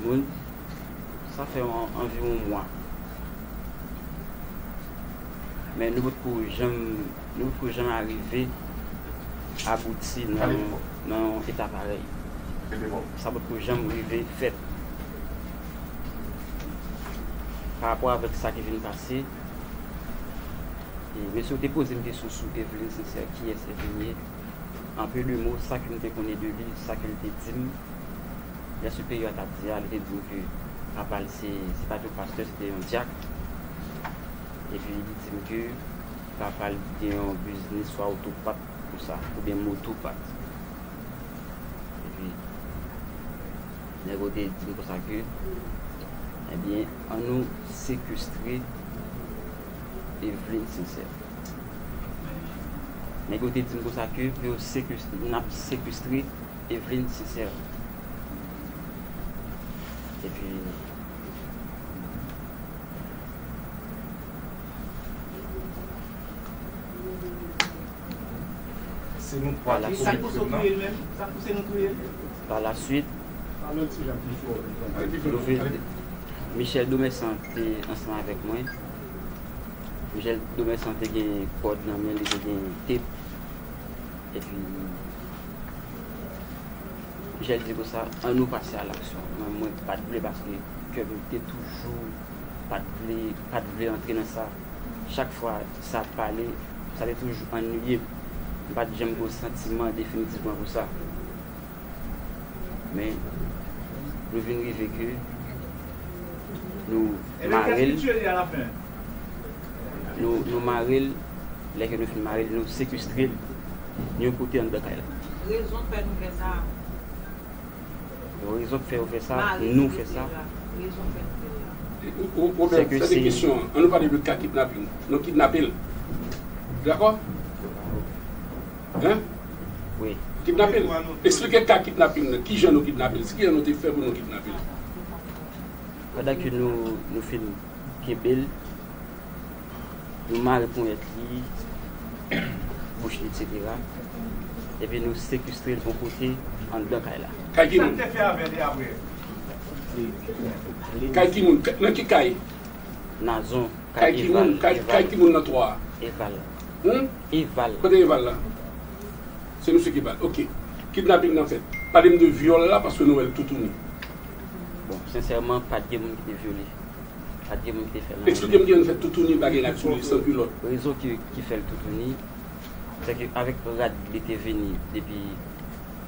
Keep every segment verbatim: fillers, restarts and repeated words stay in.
Moun, sa fè an- anviwon mwa. Men nou potko janm, nou potko janm arive abouti nan, nan yon eta parèy. Sa potko janm rive fèt. Pa rapò avèk sa ki vin pase, e, mesye yo te poze m kesyon sou Eveline Sincère, kiyès Eveline ye. An peu de mo, sa ke m te konnen de li, sa ke l te di m, lè siperyè a t ap di a, li te di m ke papa l se, se pa t yon pastè, se te yon dyak. Epi li di m ke papa l gen yon biznis swa otopat konsa, oubyen motopat. Epi nèg yo te di m konsa ke, ebyen, ann nou sekestre Eveline Sincère. Nèg yo te di m konsa ke pou yo sekestre, n ap sekestre Eveline Sincère. Epi, Se nou twa ki komet krim nan. Palaswit, Michel Domersan te ansanm avèk mwen. Michel Domersan te gen kòd nan men li, te gen tep. Epi Michel di konsa, ann nou pase a laksyon. Mwen, mwen pa t vle paske kè m te toujou pa t vle, pa t vle antre nan sa. Chak fwa sa ap pale, sa te toujou anniye m. M pa t janm gen yon santiman definitivman pou sa. Men, nou vin rive ke nou mare l. Nou, nou mare l, lè ke nou fin mare l, nou sekestre l yon kote anndan kay la. Rezon k fè nou fè sa. Rezon k fè yo fè sa, nou fè sa. Ou, ou, Robert, sa se kesyon an. Ann nou pale de ka kidnaping. Nou kidnape l. Dakò? Hein? Wi. Kidnape l. Eksplike ka kidnaping nan. Kijan nou kidnape l? Kijan nou te fè pou nou kidnape l? Pandan ke nou, nou fin kenbe l, nou mare ponyèt li, bouch li, etsetera. Epi nou sekestre l yon kote anndan kay la. Kay ki moun? Sa k te fè avè li apre? Kay ki moun? Nan ki kay? Nazon, kay Eval. Kay ki moun nan twa a? Eval. Hmm? Eval. Kote Eval la? Se misye ki bal. Ok. Kidnaping nan fèt. Pale m de vyòl la paske nou wè l toutouni. Bon, sensèman, pa t gen moun ki te vyole. Pa t gen moun ki te fè l anyen. Eksplike m kijan nou fè toutouni pa gen rad sou li, san kilòt. Rezon ki, ki fè l toutouni, se ke avèk rad li te vini depi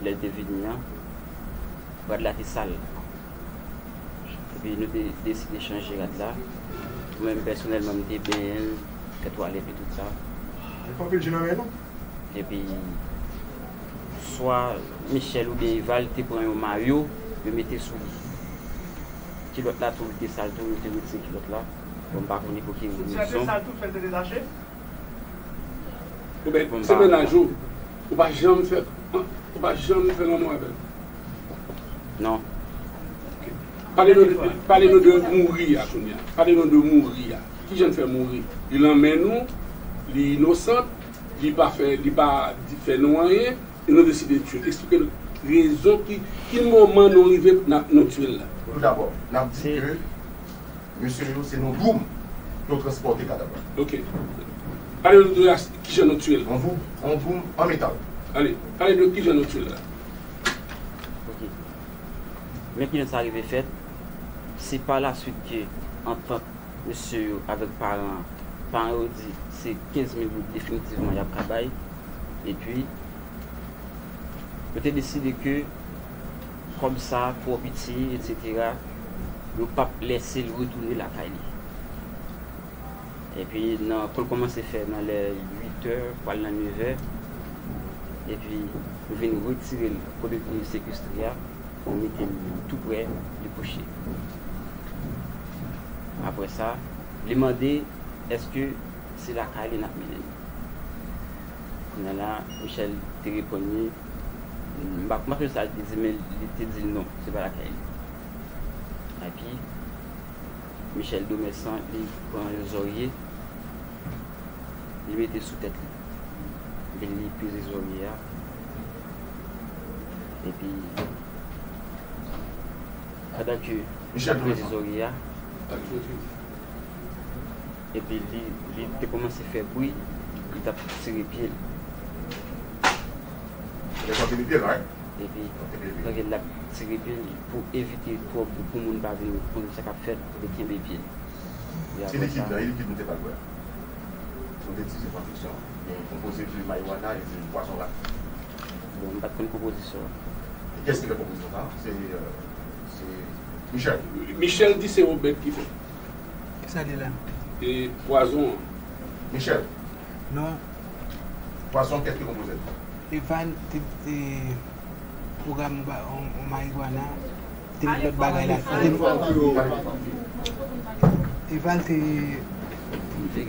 lè l te vini an, rad la te sal. Epi nou te deside chanje rad la. Mwen menm pèsonèlman, m te benyen l, fè twalèt li, tout sa. Li pa anpil je nan men nou. Epi, swa Michel oubyen Eval te pran yon mayo, yo mete sou li. Kilòt la tou, li te sal tou, yo te retire kilòt la. Bon, m pa konnen pou ki rezon. Ti a te sal tou, fè l te detache? Oubyen, se mennaj ou, ou pa janm fè, ou pa janm fè lanmou avè l? Non. Pale nou, pale nou de mouri a kounye a. Pale nou de mouri a. Kijan l fè mouri? Li lanmen nou, li inosan, li pa fè, li pa di, fè nou anyen, e nou deside tiye l. Eksplike nou rezon ki, ki moman nou rive n ap, nou tiye l la. Toudabò, n ap di ke mesye yo se nan dwoum yo transpòte kadav la. Ok. Pale nou de kijan nou tiye l. An dwoum, an dwoum, an metal. Ale, pale nou kijan nou tiye l la. Ok. Men kijan sa rive fèt, se pa laswit ke antant mesye yo avèk paran an, paran yo di se kenz mil goud definitivman y ap ka bay, epi yo te deside ke kòb sa twò piti, etsetera, yo p ap lèse l retounen lakay li. Epi nan, pou l kòmanse fè nan lè uit è, pral nan nèf è, epi nou vin retire l kote l te sekestre a, nou mete l tou prè li kouche. Apre sa, li mande èske se lakay li n ap mennen l. Kounye a la, Michel te reponn li, m pa, m pa sonje sa li te di, men li te di l non, se pa lakay li. Epi, Michel Domersan, li pran yon zòrye, li mete sou tèt li. Epi li peze zòrye a. Epi, Ke Michel te peze zòrye a. Epi li, li te kòmanse fè bri, li t ap tire pye l. Epi, donk, l ap tire pye l pou evite twòp, pou moun pa vin konn sa k ap fèt, li kenbe pye l. E apre sa, e likid nou te ba l bwè a? Se yon ti, se pa fiksyon. Gen konpoze de marijuana e de pwazon rat. Bon, m pa t konn konpozisyon an. E kiyès ki fè konpozisyon sa a? Se, euh, se Michel. Michel di se Obed ki fè. Kisa li la? E pwazon an. Michel. Non. Pwazon, kiyès ki konpoze l? Eval te, te pwograme yon ba-, yon, yon marijuana, te met lòt bagay la. Eval te, te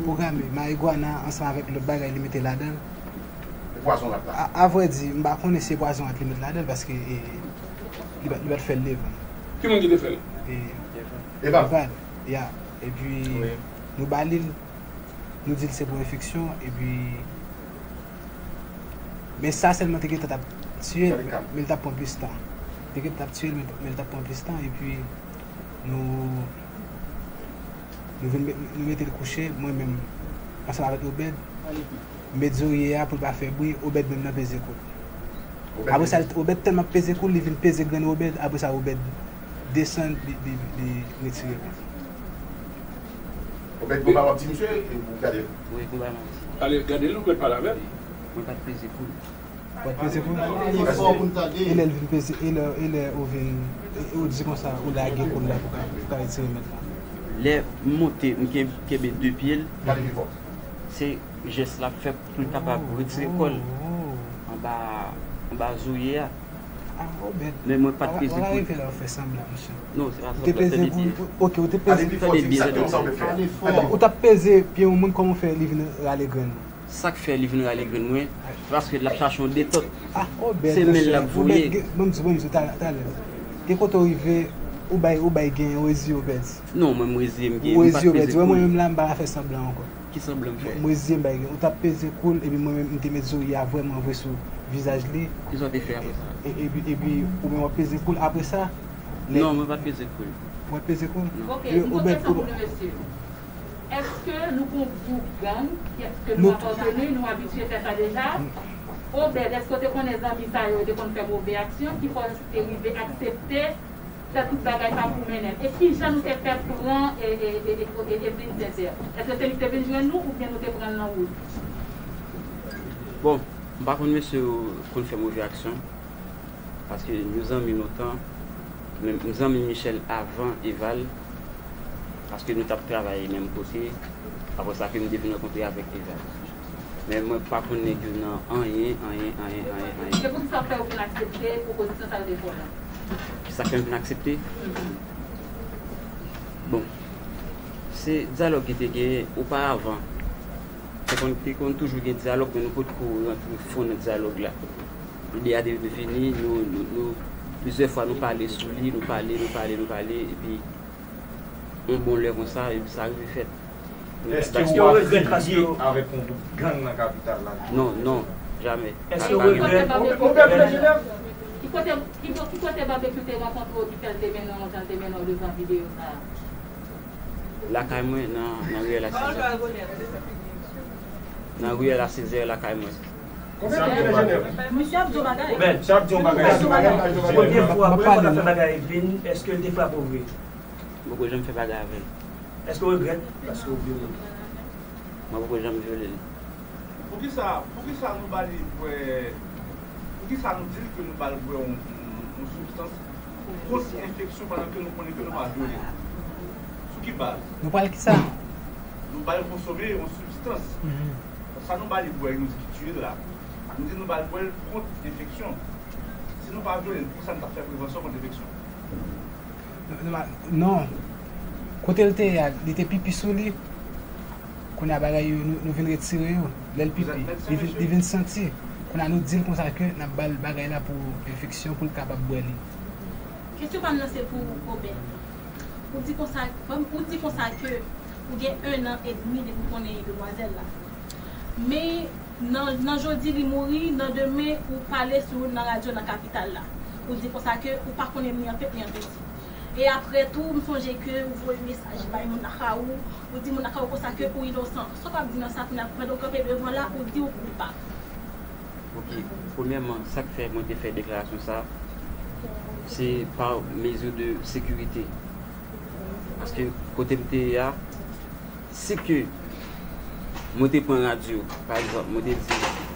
pwograme marijuana ansanm avèk lòt bagay li mete ladan l. E pwazon rat la? A, a vrè di, m pa konnen si se pwazon rat li met ladan l paske, e, li pa, li pa t fè l devan. Ki moun ki te fè l? E, Eval. Eval, ya. Epi, nou ba li l, nou di l se pou enfeksyon, epi, men sa sèlman te gentan t ap tiye l, men l t ap pran plis tan. Te gentan t ap tiye l, men, men l t ap pran plis tan, epi nou, nou vin met, nou mete l kouche, mwen menm, ansanm avèk Obed, m met zòrye a pou l pa fè bri, Obed menm nan peze kou l. Apre sa, Obed tèlman ap peze kou l, li vin peze grenn Obed, apre sa, Obed desann, li, li, li retire pye l. Obed, gon bagay w ap di misye, e ou gade l? Wi, gon bagay m ap di. Ale, gade l, ou mèt pale avè l. Mwen pa t peze kou l. Ou pa t peze kou l? E lè l vin peze, e lè, e lè ou vin, e, e ou di konsa, ou lage kou l la pou ka, pou ka retire mèt la. Lè m monte, m ken-, kenbe de pye l, se jès l ap fè pou l kapab retire kò l anba, anba zòrye a. Men mwen pa t peze kou l. Ou pa ka rive la w fè sanblan, mesye. Non, se pa sanblan, tande byen. Ou te peze kou l, ok, ou te peze. Tande byen, tande byen. Ou t ap peze pye yon moun, kòman w fè li vin rale grenn ou? Sa k fè li vin rale grenn mwen, se paske l ap chache yon detant. Se men l l ap voye. Bon, m di, bon, m di, talè, talè. Gen kote w rive, ou bay, ou bay gen, ou reziye w pèdi. Non, mwen, m reziye m gen, m pa t peze kou l. Ou reziye w pèdi. Wè, mwen menm la, m pa ka fè sanblan ankò. Ki sanblan m fè? M reziye m bay gen. Ou t ap peze kou l, epi mwen menm, m te met zòrye a vrèman vre sou vizaj li. Kisa w te fè apre sa? E, epi, epi, ou menm w ap peze kou l apre sa? Non, mwen pa t peze kou l. Ou pa t peze kou l? Non. Ok, yon lòt kesyon pou nou, mesye. Èske nou gon gwoup gang? Èske nou apateni? Nou abitye fè sa deja? Obed, èske w te konnen zanmi sa yo, yo te konn fè move aksyon? Ki fè w te rive aksepte fè tout bagay sa pou mennen l? E kijan nou te fè pran e, e, e, e, e, Evelyne Sincère? Èske se li ki te vin jwenn nou oubyen nou te pran l nan wout? Bon, m pa konn mesye yo konn fè move aksyon. Paske nou zanmi lontan, men m zanmi Michel avan Eval, paske nou t ap travay menm kote, apre sa ke m te vin rankontre avèk Eval. Men mwen pa konn nèg yo nan anyen, anyen, anyen, anyen, anyen. E poukisa w fè w vin aksepte pwopozisyon sa yo te fè w la? Kisa k fè m vin aksepte? Bon, se dyalòg ki te genyen oparavan. Te konn, te konn toujou gen dyalòg, men nou potko rantre fon nan dyalòg la. Lide a te vini, nou, nou, nou, plizyè fwa nou pale sou li, nou pale, nou pale, nou pale, epi yon bon lè konsa, epi sa rive fèt. Èske w ap viv byen avèk yon gwoup gang nan kapital la? Non, non, jamè. Èske w regrèt? Ki kote, ki, ki kote Babekyou te rankontre w ki fè l te mennen w jan l te mennen w devan videyo sa a? Lakay mwen, nan, nan riyèl a Sezè. Nan riyèl a Sezè, lakay mwen. Misye ap di yon bagay. Misye ap di yon bagay. Premye fwa, premye fwa w t ap fè bagay ak Evelyne, èske l te frape w vre? M poko janm fè bagay avè l. Èske w regrèt? Paske w vyole l. Mwen poko janm vyole l. Poukisa, poukisa nou ba li bwè, poukisa nou di l ke nou ba l bwè yon, yon, yon sibstans kont enfeksyon pandan ke nou konnen ke nou pa vyole l? Sou ki baz? Nou pral kisa? Nou ba l konsome yon sibstans. Mhm. Sa nou ba li bwè, nou di ki tiye l la. Nou di nou ba l bwè l kont enfeksyon. Si nou pa vyole l, poukisa nou t ap fè prevansyon kont enfeksyon? Non, non. Kote l te ye a, li te pipi sou li. Kounye a bagay yo, nou, nou vin retire yo. Lè l pipi, li vin, li vin santi. Kounye a nou di l konsa ke n ap ba l bagay la pou enfeksyon, pou l kapab bwè li. Kesyon pa m nan se pou Obed. Ou di konsa, ou di konsa ke ou gen en an edmi depi w konnen demwazèl la. Men nan, nan jodi li mouri, nan demen ou pale sou l nan radyo nan kapital la. Ou di konsa ke ou pa konnen li an tèt, li an tèt. E apre tou, m sonje ke ou voye mesaj bay moun lakay ou, ou di moun lakay ou konsa ke ou inosan. Sa w ap di nan sa kounye a, pandan w kanpe devan la, ou di ou koupab? Ok, premyèman, sa k fè mwen te fè deklarasyon sa, se pa mezi de sekirite. Paske kote m te ye a, si ke mwen te pran radyo, pa egzanp, mwen te di,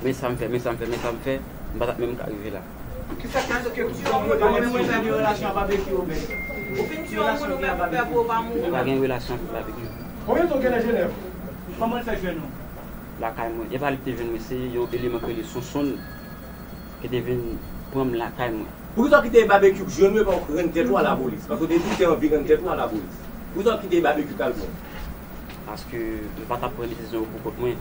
men sa m fè, men sa m fè, men sa m fè, m pa t ap menm ka rive la. Kisa k fè ke ou di yon moun ou menm ou gen relasyon ak Babekyou, Obed? Ou fin di yon moun ou menm ou pè pou ou pa mouri. M pa gen relasyon avèk Babekyou. Konbyen tan w gen nan Jenèv? Kòman l fè jwenn ou? Lakay mwen. E pa li ki te jwenn mwen, se yon eleman ki rele Sonsonn ki te vin pran m lakay mwen. Poukisa w kite Babekyou jwenn ou epi w rann tèt ou a lapolis? Paske w te di w te anvi rann tèt ou a lapolis. Poukisa w kite Babekyou k al pran w? Paske m pa t ap pran desizyon yo pou kont mwen.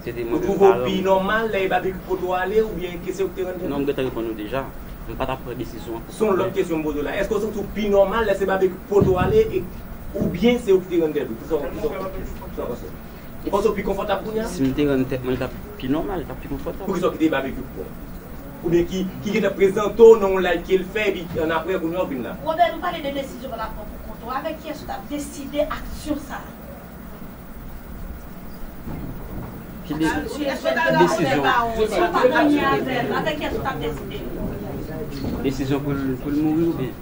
Se te mwen menm paran m. Ou twouve w pi nòmal lè e Babekyou k pote w ale oubyen ke se ou ki te rann tèt ou? Non, m gentan reponn ou deja. M pa t ap pran desizyon an pou kont mwen. Se yon lòt kesyon m poze w la. Èske w santi w pi nòmal lè se Babekyou k pote w ale e oubyen se ou ki te rann tèt ou? Kisa w kisa w kisa w panse? Ou panse w pi konfòtab kounye a? Si m te rann tèt mwen, li t ap pi nòmal, li t ap pi konfòtab. Poukisa w kite Babekyou k pran w? Oubyen ki ki gentan prezante w nan yon live ke l fè epi annapre kounye a w vin la? Obed, ou pale de desizyon w t ap pran pou kont ou. Avèk kiyès ou t ap deside aksyon sa a? Ki de, ki desizyon? Desizyon pou l pou l mouri oubyen?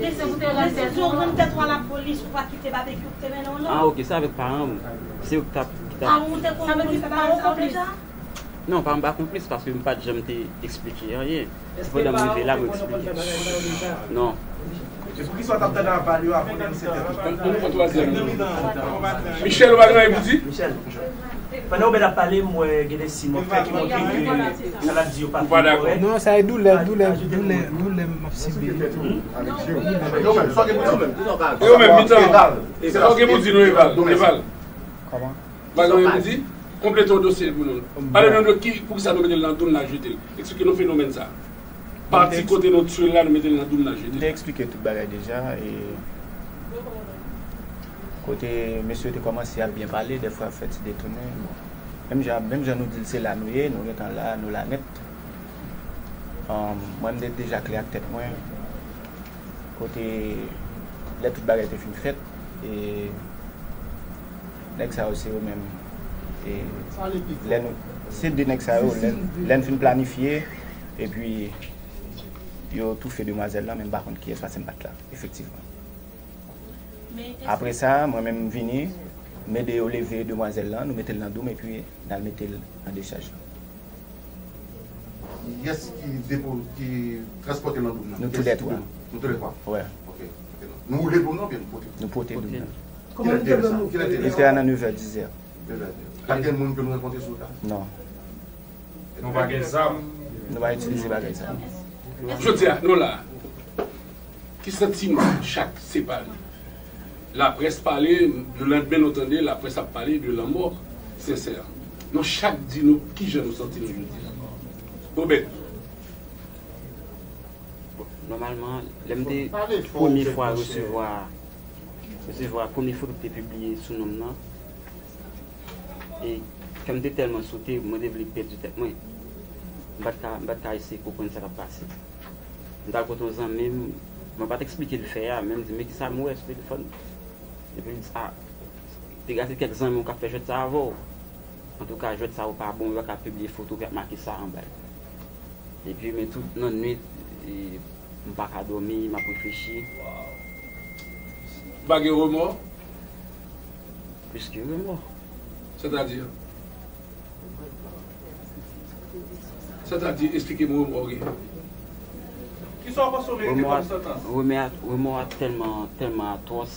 Desizyon pou te rann tèt ou. Desizyon rann tèt ou a lapolis pou pa kite Babekyou ki te mennen w non. Ah ok, se avèk paran m. Se yo ki t ap ki t ap. Sa vle di paran w konplis? Non, paran m pa konplis paske m pa t janm te eksplike anyen. Se pandan m rive la mwen eksplike. Non. E poukisa w t ap tande aval yo avan w denonse tèt ou? Ann nou pran twazyèm non. Michel, ou pa gen anyen pou di? Michel. Pandan Obed ap pale, m wè gen de siy m wè k fè ki montre ke sa l ap di yo pa fin kòrèk. Non, sa e doulè, doulè, doulè, doulè m ap sibi. E ou menm, mitan. Sa w gen pou di nou, Eval? Eval. Kòman? Bagay yo di, konplete yon dosye pou nou. Pale nou de ki, poukisa nou mete l nan dou n la jete l. Eksplike nou fenomèn sa. Pati kote nou tchwe l la, nou mete l nan dou n la jete l. M te eksplike tout bagay deja. E kote mesye yo te kòmanse ap byen pale, dèfwa ap fè ti detounen. Bon. Menm jan, menm jan nou di l se la nou ye, nou gentan la, nou la nèt. Mwen, m te deja klè ak tèt mwen. Kote, lè tout bagay te fin fèt, e nèg sa yo se yo menm. E lè nou, se de nèg sa yo, lè, lè n fin planifye, epi yo toufe demwazèl lan, men m pa konn kiyès, paske m pa t la, efektivman. Apre sa, mwen menm, m vini, m ede yo leve demwazèl lan, nou mete l nan dou m, epi n al mete l nan dechaj lan. Kiyès ki depo, ki transpòte l nan dou m nan? Nou toulètwa. Nou toulètwa? Wè. Ok. Nou woule dou m nan oubyen nou pote l? Nou pote dou m nan. Kilè te ye sa? Kilè te ye sa? Li te a nan nevè, dizè. Nevè, dizè. Pa t gen moun ke nou rankontre sou wout la? Non. Nou pa gen zam. Nou pa itilize bagay sa. Jodi a, nou la. Ki santiman chak separe? Laprès pale, lelandmen nou tande laprès ap pale de lanmò Sensè. Nou chak di nou kijan nou santi nou jodi a. Obed. Bon, nòmalman, lè m te premye fwa resevwa resevwa premye foto ki te pibliye sou non m nan, e kè m te tèlman sote, mwen te vle pèdi tèt mwen. M pa t ka, m pa t ka eseye konprann sa k ap pase. M t al kote yon zanmi m, mwen pa t eksplike l fè a, men m di, men kisa m wè sou telefòn? Epi l di, a, te gade kèk zanmi w k ap fè jwèt sa avè w. Antouka, jwèt sa yo pa bon, yo pa ka pibliye foto ki ap make sa anba l. Epi, men tout nan nwit, e, m pa ka dòmi, m ap reflechi. Ou pa gen remò? Plis ke remò. Sètadi? Sètadi, esplike m remò w gen. Kisa w panse w merite kòm santans? Remò a, remò a tèlman, tèlman atwòs.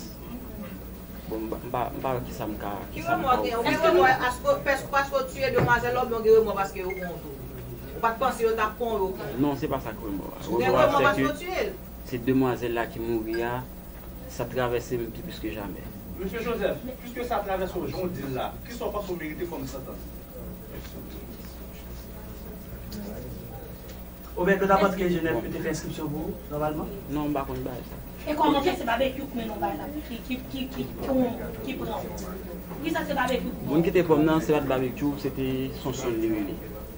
Bon, m pa, m pa, m pa wè kisa m ka, kisa m ka ofri. Ou gen remò paske, paske w tiye demwazèl la oubyen w gen remò paske yo pran w tou? Ou pa t panse yo t ap pran w, yo pran w? Non, se pa sa k remò a. Ou gen remò paske w tiye l? Se demwazèl la ki mouri a, sa travèse m pi plis ke jamè. Mesye Joseph, piske sa travèse w jan w di l la, kisa w panse w merite kòm santans? Obed, nou ta panse ke Jenèf yo te fè enskripsyon pou ou, nòmalman? Non, m pa konn bagay sa. E kòman fè se Babekyou k mennen w bagay la ki, ki, ki, ki, ki, ki pran w? Poukisa se Babekyou k pran w? Moun ki te pran m nan, se pa t Babekyou, se te Sonsonn li rele.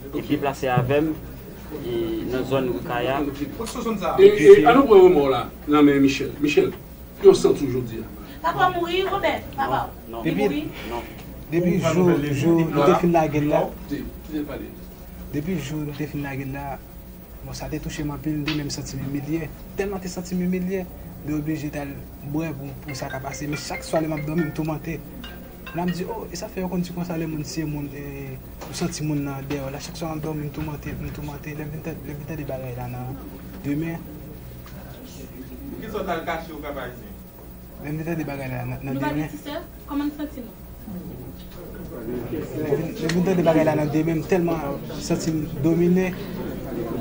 Epi deplase avè m, e, nan zòn Rikaya. E, e, an nou pran remò la nan men Michel. Michel, ki w santi w jodi a? Papa mouri, Robert, papa. Non. Li Depi, mouri. Non. Depi jou, jou nou te fin lage l la, Kite, kite l pale. Depi jou nou te fin lage l la, bon, sa te touche m anpil, m te menm santi m imilye. Tèlman te santi m imilye, m te oblije t al bwè pou, pou sa ka pase. Men chak swa lè m ap dòmi, m toumante. Lè m di, oh, e sa fè yo konn di konsa lè moun tiye moun, e, ou santi moun nan dèyè w la. Chak swa m ap dòmi, m toumante, m toumante. Lè m vin tande, lè m vin tande bagay la nan demen. Poukisa w t al kache ou Kap Ayisyen? Lè m vin tande bagay la nan, nan Nou pa demen. Gen ti sè? Kòman n santi nou? Lè m vin, lè m vin tande bagay la nan demen, m tèlman santi m domine.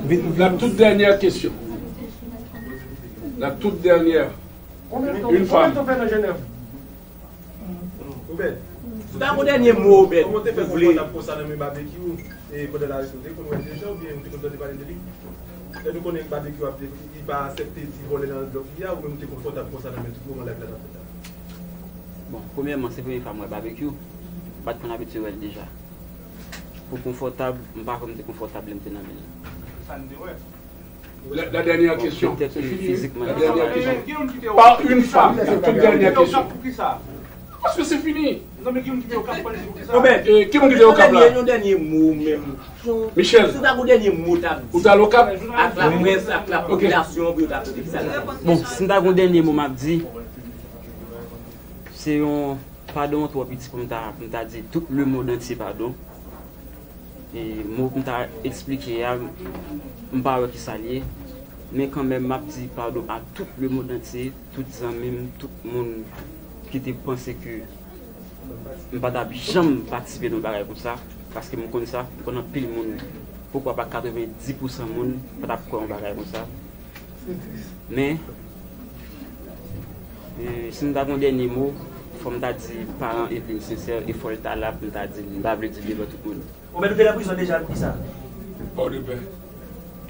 Vin, vin La toute dernière question. La toute dernière. Une femme. Obed, si w ta gon dènye mo, Obed, kòman w te fè ou vle konpòte w konsa nan men Babekyou, e pandan l arete w, te konn wè l deja oubyen ou te konn tande pale de li? Lè nou konnen Babekyou ap, li pa aksepte ti vòlè nan blòk li a, ou menm ou te konfòtab konsa nan men tout moman live la t ap fèt la? Bon, premyèman, se premye fwa m wè Babekyou. M pa t konn abitye wè l deja. Pou konfòtab, m pa kwè m te konfòtab lè m te nan men l. Sa n te wè. La, la dernière Bon, question. Petèt, C'est fini, hein? Fizikman, La li pa dernière mal. Gen, question. Gen youn ki te Par une femme, la toute dernière question. Pou kisa? Parce que c'est fini. Non, men gen youn ki te Okap, pou kisa? Obed, E, ki moun ki te Okap la? Yon dènye mo menm. Michel. Si w ta gon dènye mo, ta Ou t al Okap? Ak laprès, ak Ok. lapopilasyon, pou yo ta tande kisa l ap di. Bon, si m ta gon dènye mo, m ap di, se yon padon twò piti pou m ta, pou m ta di tout lemonn antye padon. E mo pou m ta eksplike a, m pa wè kisa l ye. Men kanmenm, m ap di padon a tout lemonn antye, tout zanmi m, tout moun ki te panse ke m pa t ap janm patisipe nan yon bagay konsa, paske m konn sa, m konn anpil moun, poukwa pa katrevenndis pousan moun, pa t ap kwè yon bagay konsa. Men, e, si m ta gon dènye mo, fò m ta di paran Evelyne Sincère, e fò l ta la pou m ta di l, m pa vle di l devan tout moun. Ou mèt ou te nan prizon deja pou kisa? Pòdepè.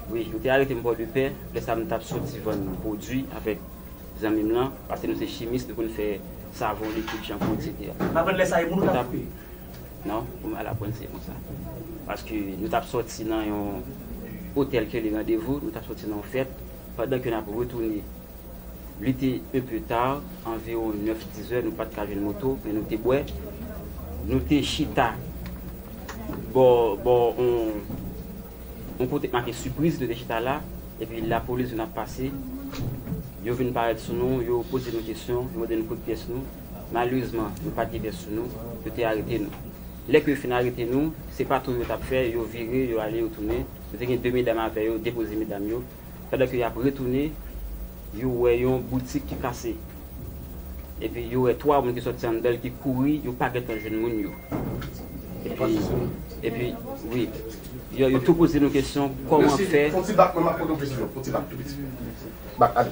Wi, yo te arete m Pòdepè, lè sa m t ap soti vann pwodui avèk zanmi m lan, paske nou se chimis, nou konn fè savon, likid, chanpou, etsetera. M aprann lè sa e moun ou t ap koupe? Non, pou m al aprann se konsa. Paske nou t ap soti nan yon otèl ki rele Randevou, nou t ap soti nan yon fèt, pandan ke n ap retounen, li te un peu tard, anviwon nèf, diz è, nou pa t ka jwenn moto, men nou te bwè, nou te chita bò, bò, on, on kote k make Sipriz, nou te chita la, epi lapolis vin ap pase, yo vin parèt sou nou, yo poze nou kesyon, yo mande nou kote pyès nou. Malerezman, nou pa t gen pyès sou nou, yo te arete nou. Lè ke yo fin arete nou, se patwouy yo t ap fè, yo vire, yo ale, yo tounen. Nou te gen de medam avè yo, depoze medam yo. Pandan ke y ap retounen, yo wè yon boutik ki kase. Epi yo wè twa moun ki sòti anndan l ki kouri, yo pa gentan jwenn moun yo. Epi, epi, wi, yo, yo tou poze nou kesyon, kòman Mèsi. Fè Fon ti bak, mwen m ap poze yon kesyon. Fon ti bak tou piti. Bak, ale.